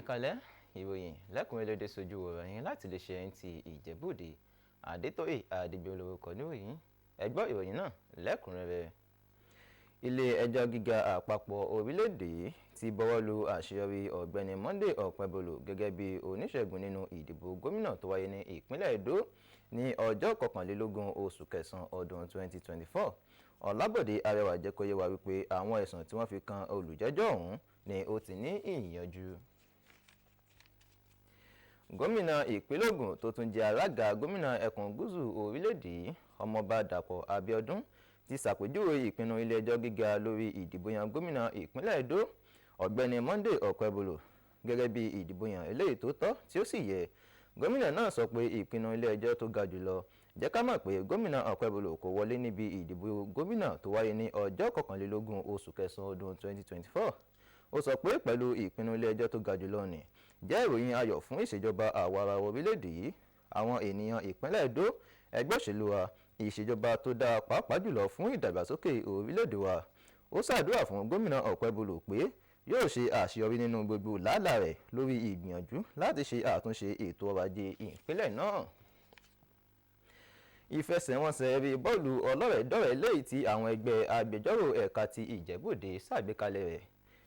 Ẹ̀kálẹ́, ìròyìn lẹ́kùnrẹ́rẹ́ ló dé sójú ìwòran láti lè ṣe NTA Ìjẹ̀bú-Òde. Adétóyè Adégbèlú lórúkọ níròyìn. Ẹ gbọ́ ìròyìn náà lẹ́kùnrẹ́rẹ́. Ilé ẹjọ́ gíga àpapọ̀ orílẹ̀-èdè yìí ti bọwọ́ lu àṣeyọrí Ọ̀gbẹ́ni Monday Okpebholo gẹ́gẹ́ bí oníṣègùn nínú ìdìbò gómìnà tó wáyé ní ìpínlẹ̀ Edo ní ọjọ́ 21 oṣù kẹsàn-án ọdún 2024. Ọlábọ̀dé Arẹwà jẹ́ kó yé wa wípé àwọn ẹ̀sùn tí wọ́n fi kan olùjẹ́jọ́ ọ̀hún ni ó ti ní ìyanjú. Gómìnà ìpínlẹ̀ Ògùn tó tún jẹ́ alága gómìnà ẹkùn gúúsù orílẹ̀-èdè yìí, Ọmọọba Dàpọ̀ Abíọ́dún, ti ṣàpèjúwe ìpinnu ilé-ẹjọ́ gíga lórí ìdìbòyàn gómìnà ìpínlẹ̀ Edo, Ọ̀gbẹ́ni Monday Okpebholo, gẹ́gẹ́ bí ìdìbòyàn eléyìí tó tọ́ tí ó sì yẹ. Gómìnà náà sọ pé ìpinnu ilé-ẹjọ́ tó ga jùlọ jẹ́ ká mọ̀ pé gómìnà Okpebholo kò wọlé níbi ìdìbò gómìnà tó wáyé ní ọjọ́ 21 oṣù kẹsàn-án ọdún 2024. Ó sọ pé pẹ̀lú ìpinnu ilé-ẹjọ́ tó ga jùlọ ní jẹ́ ìròyìn ayọ̀ fún ìṣèjọba àwa-arawa orílẹ̀-èdè yìí, àwọn ènìyàn ìpínlẹ̀ Edo, ẹgbẹ́ òṣèlú wa, ìṣèjọba tó dáa pàápàá jùlọ fún ìdàgbàsókè orílẹ̀-èdè wa. Ó ṣàdúrà fún gómìnà Okpebholo pé yóò ṣe àṣeyọrí nínú gbogbo làálàá rẹ̀ lórí ìgbìyànjú láti ṣe àtúnṣe ètò ọrọ̀ ajé ìpínlẹ̀ náà. Ìfẹsẹ̀wọnsẹ̀ eré bọ́ọ̀lù ọlọ́rẹ̀ẹ́dọ́rẹ̀ẹ́ léyìí tí àwọn ẹgbẹ́ agbẹjọ́rò ẹ̀ka ti Ìjẹ̀bú-Òde ṣàgbékalẹ̀ rẹ̀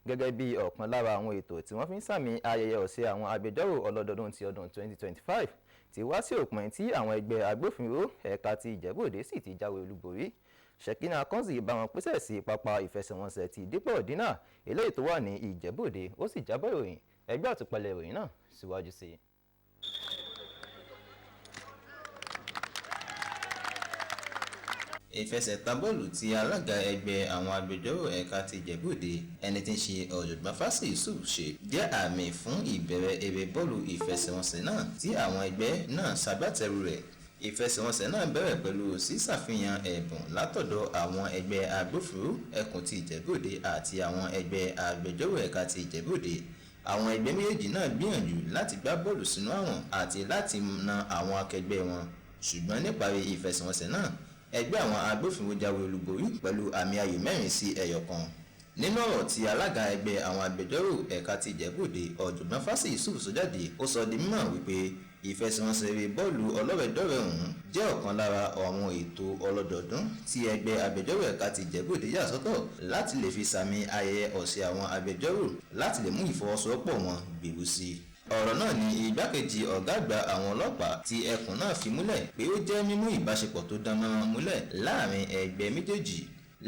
gẹ́gẹ́ bí ọ̀kan lára àwọn ètò tí wọ́n fi ń sàmì ayẹyẹ ọ̀sẹ̀ àwọn agbẹjọ́rò ọlọ́dọọdún ti ọdún 2025 ti wá sí òpin, tí àwọn ẹgbẹ́ agbófinró ẹ̀ka ti Ìjẹ̀bú-Òde sì ti jáwé olúborí. Ṣèkínà Kọ́nsì bá wọn pèsè sí pápá ìfẹsẹ̀wọnsẹ̀ ti Dípọ̀ Dínà eléyìí tó wà ní Ìjẹ̀bú-Òde, ó sì jábọ̀ ìròyìn. Ẹgbẹ́ àtúpalẹ̀ ìròyìn náà síwájú sí i. Ìfẹsẹ̀ta bọ́ọ̀lù tí alága ẹgbẹ́ àwọn agbẹjọ́rò ẹ̀ka ti Ìjẹ̀bú-Òde, ẹni tí ń ṣe Ọ̀jọ̀gbọ́n Fásì Yusuf, ṣe jẹ́ àmì fún ìbẹ̀rẹ̀ eré bọ́ọ̀lù ìfẹsẹ̀wọnsẹ̀ náà tí àwọn ẹgbẹ́ náà ṣagbátẹrù rẹ̀. Ìfẹsẹ̀wọnsẹ̀ náà bẹ̀rẹ̀ pẹ̀lú sísàfihàn ẹ̀bùn látọ̀dọ̀ àwọn ẹgbẹ́ agbófinró ẹkùn ti Ìjẹ̀bú-Òde àti àwọn ẹgbẹ́ agbẹjọ́rò ẹ̀ka ti Ìjẹ̀bú-Òde. Àwọn ẹgbẹ́ méjèèjì náà gbìyànjú láti gbá bọ́ọ̀lù sínú àwọ̀n àti láti na àwọn akẹgbẹ́ wọn, ṣùgbọ́n níparí ìfẹsẹ̀wọnsẹ̀ náà, ẹgbẹ́ àwọn agbófinró jáwé olúborí pẹ̀lú àmì ayò 4-1. Nínú ọ̀rọ̀ tí alága ẹgbẹ́ àwọn agbẹjọ́rò ẹ̀ka ti Ìjẹ̀bú-Òde, Ọ̀jọ̀gbọ́n Fásì Yusuf, sọ jáde, ó sọ di mímọ̀ wípé ìfẹsẹ̀wọnsẹ̀ eré bọ́ọ̀lù ọlọ́rẹ̀ẹ́dọ́rẹ̀ẹ́ ọ̀hún jẹ́ ọ̀kan lára àwọn ètò ọlọ́dọọdún tí ẹgbẹ́ agbẹjọ́rò ẹ̀ka ti Ìjẹ̀bú-Òde yà sọ́tọ̀ láti lè fi sàmì ayẹyẹ ọ̀sẹ̀ àwọn agbẹjọ́rò láti lè mú ìfọwọ́sowọ́pọ̀ wọn gbèrú sí i. Ọ̀rọ̀ náà ni igbákejì ọ̀gá àgbà àwọn ọlọ́pàá ti ẹkùn náà fi múlẹ̀ pé ó jẹ́ mímú ìbáṣepọ̀ tó dán mọ́rán múlẹ̀ láàrin ẹgbẹ́ méjèèjì.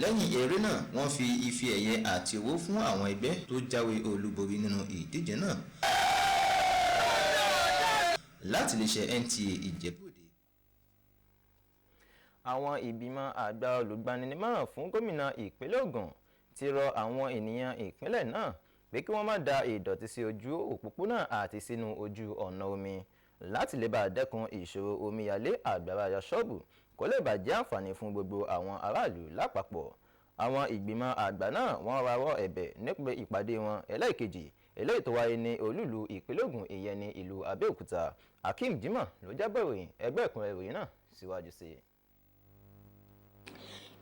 Lẹ́yìn eré náà, wọ́n fi ife ẹ̀yẹ àti owó fún àwọn ẹgbẹ́ tó jáwé olúborí nínú ìdíje náà. Láti lè ṣe NTA Ìjẹ̀bú-Òde. Àwọn ìgbìmọ̀ àgbà olùgbaninímọ̀ràn fún gómìnà ìpínlẹ̀ Ògùn ti rọ àwọn ènìyàn ìpínlẹ̀ náà pé kí wọ́n má da ìdọ̀tí sí ojú òpópónà àti sínú ojú ọ̀nà omi láti lè bá dẹ́kun ìṣòro omíyalé àgbàrá ya ṣọ́ọ̀bù, kó lè bá jẹ́ àǹfààní fún gbogbo àwọn aráàlú lápapọ̀. Àwọn ìgbìmọ̀ àgbà náà wọ́n rawọ́ ẹ̀bẹ̀ nípa ìpàdé wọn ẹlẹ́ẹ̀kejì eléyìí tó wáyé ní olúìlú ìpínlẹ̀ Ògùn, ìyẹn ní ìlú Abẹ́òkúta. Akeem Jimoh ló jábọ̀ ìròyìn. Ẹgbẹ́ ẹ̀kúnrẹ́rẹ́ ìròyìn náà síwájú sí i.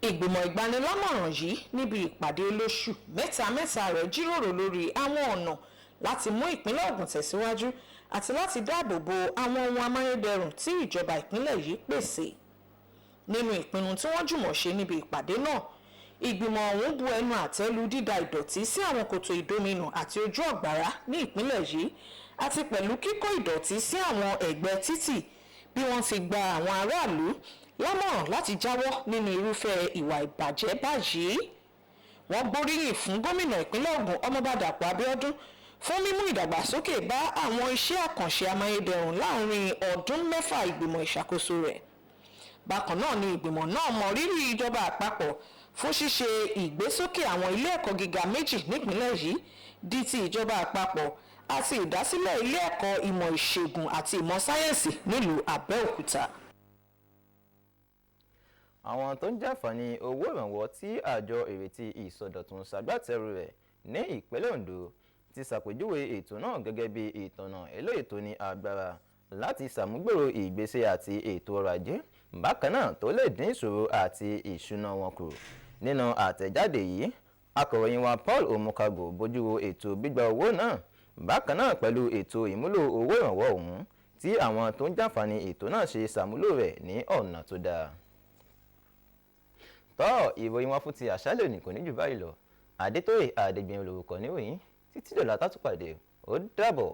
Ìgbìmọ̀ ìgbanilámọ̀ràn yìí níbi ìpàdé olóṣù mẹ́ta mẹ́ta rẹ̀ jíròrò lórí àwọn ọ̀nà láti mú ìpínlẹ̀ Ògùn tẹ̀síwájú àti láti dáàbò bo àwọn ohun amáyédẹrùn tí ìjọba ìpínlẹ̀ yìí pèsè. Nínú ìpinnu tí wọ́n jùmọ̀ ṣe níbi ìpàdé náà, ìgbìmọ̀ ọ̀hún bu ẹnu àtẹ́ lu dída ìdọ̀tí sí àwọn kòtò ìdominù àti ojú ọ̀gbàrá ní ìpínlẹ̀ yìí, àti pẹ̀lú kíkó ìdọ̀tí sí àwọn ẹ̀gbẹ́ títì, bí wọ́n ti gba àwọn aráàlú lámọ̀ràn láti jáwọ́ nínú irúfẹ́ ìwà ìbàjẹ́ báyìí. Wọ́n gbóríyìn fún gómìnà ìpínlẹ̀ Ògùn, Ọmọọba Dàpọ̀ Abíọ́dún, fún mímú ìdàgbàsókè bá àwọn iṣẹ́ àkànṣe amáyédẹrùn láàrin ọdún 6 ìgbìmọ̀ ìṣàkóso rẹ̀. Bákan náà ni ìgbìmọ̀ náà mọ rírì ìjọba àpapọ̀ fún ṣíṣe ìgbésókè àwọn ilé ẹ̀kọ́ gíga méjì nípìnlẹ̀ yìí di ti ìjọba àpapọ̀ àti ìdásílẹ̀ ilé ẹ̀kọ́ ìmọ̀ ìṣègùn àti ìmọ̀ sáyẹ́ǹsì nílùú Abẹ́òkúta. Àwọn tó ń jàǹfààní owó ìrànwọ́ tí àjọ Ìrètí Ìsọdọ̀tun ṣagbátẹrù rẹ̀ ní ìpínlẹ̀ Ondo ti ṣàpèjúwe ètò náà gẹ́gẹ́ bí ìtọ̀nà eléyìí tó ní agbára láti ṣàmúgbòrò ìgbésẹ̀ àti ètò ọrọ̀ ajé, bákan náà tó lè dín ìṣòro àti ìṣúná wọn kù. Nínú àtẹ̀jáde yìí, akọ̀ròyìn wa Paul Omukago bójú wo ètò gbígba owó náà. Bákan náà pẹ̀lú ètò ìmúlò owó ìrànwọ́ ọ̀hún tí àwọn tó ń jàǹfààní ètò náà ṣe ṣàmúlò rẹ̀ ní ọ̀nà tó dáa. Tọ́ ìròyìn wọn fún ti àṣálẹ́ òní kò ní jù báyìí lọ. Adétóyè Adégbèyìn olórúkọ níròyìn títí dọ̀là tá tún pàdé, ó dàbọ̀.